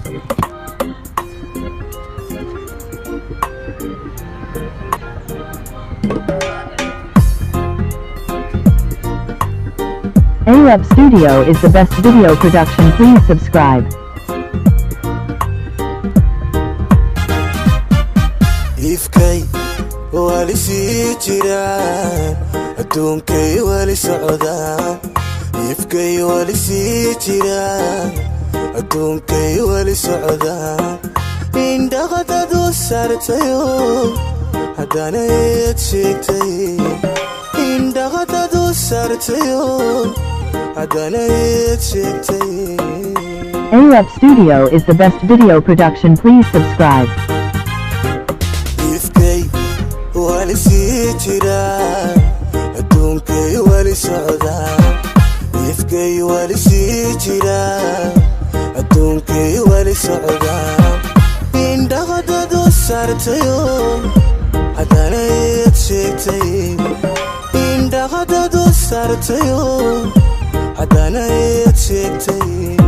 Arab Studio is the best video production. Please subscribe. Ifkay wali sii jiraan, adduunkay wali socdaan. Ifkay wali sii jiraan, adduunkay wali socdaan. Indhaqadadu saartayo haddana eed sheegtay. Indhaqadadu saartayo haddana eed sheegtay. Arab Studio is the best video production. Please subscribe. Ifkay wali sii jiraan, adduunkay wali socdaan. Ifkay wali sii jiraan, adduunkay wali socdaan. Indhaqadadu saartayo haddana eed sheegtay. Indhaqadadu saartayo haddana eed sheegtay.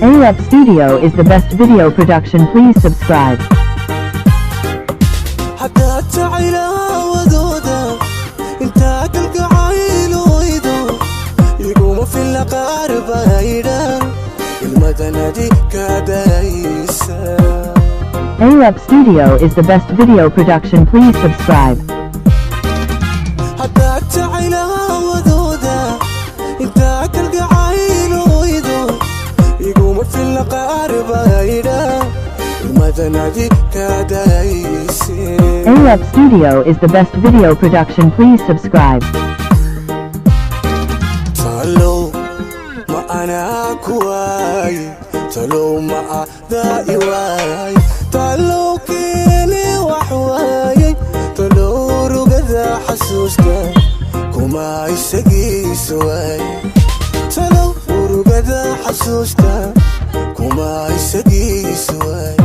Arab Studio is the best video production. Please subscribe. Haddaad jacaylawadooda intaa kalgacayloydo, iguma filla. Qaar baydha ilmadanadi kaadaysa. Arab Studio is the best video production. Please subscribe. Haddaad jacaylawadooda intaa kalgacayloydo, iguma filla. Qaar baydha ilmadanadi kaadayse. Arab Studio is the best video production. Please subscribe. Talow ma anaa ku waay? Talow ma adaa i waay? Talow keeni wax waayay? Talow rugada xasuusta kuma isagiisa waay? Talow urugada xasuusta kuma isagiisa waay?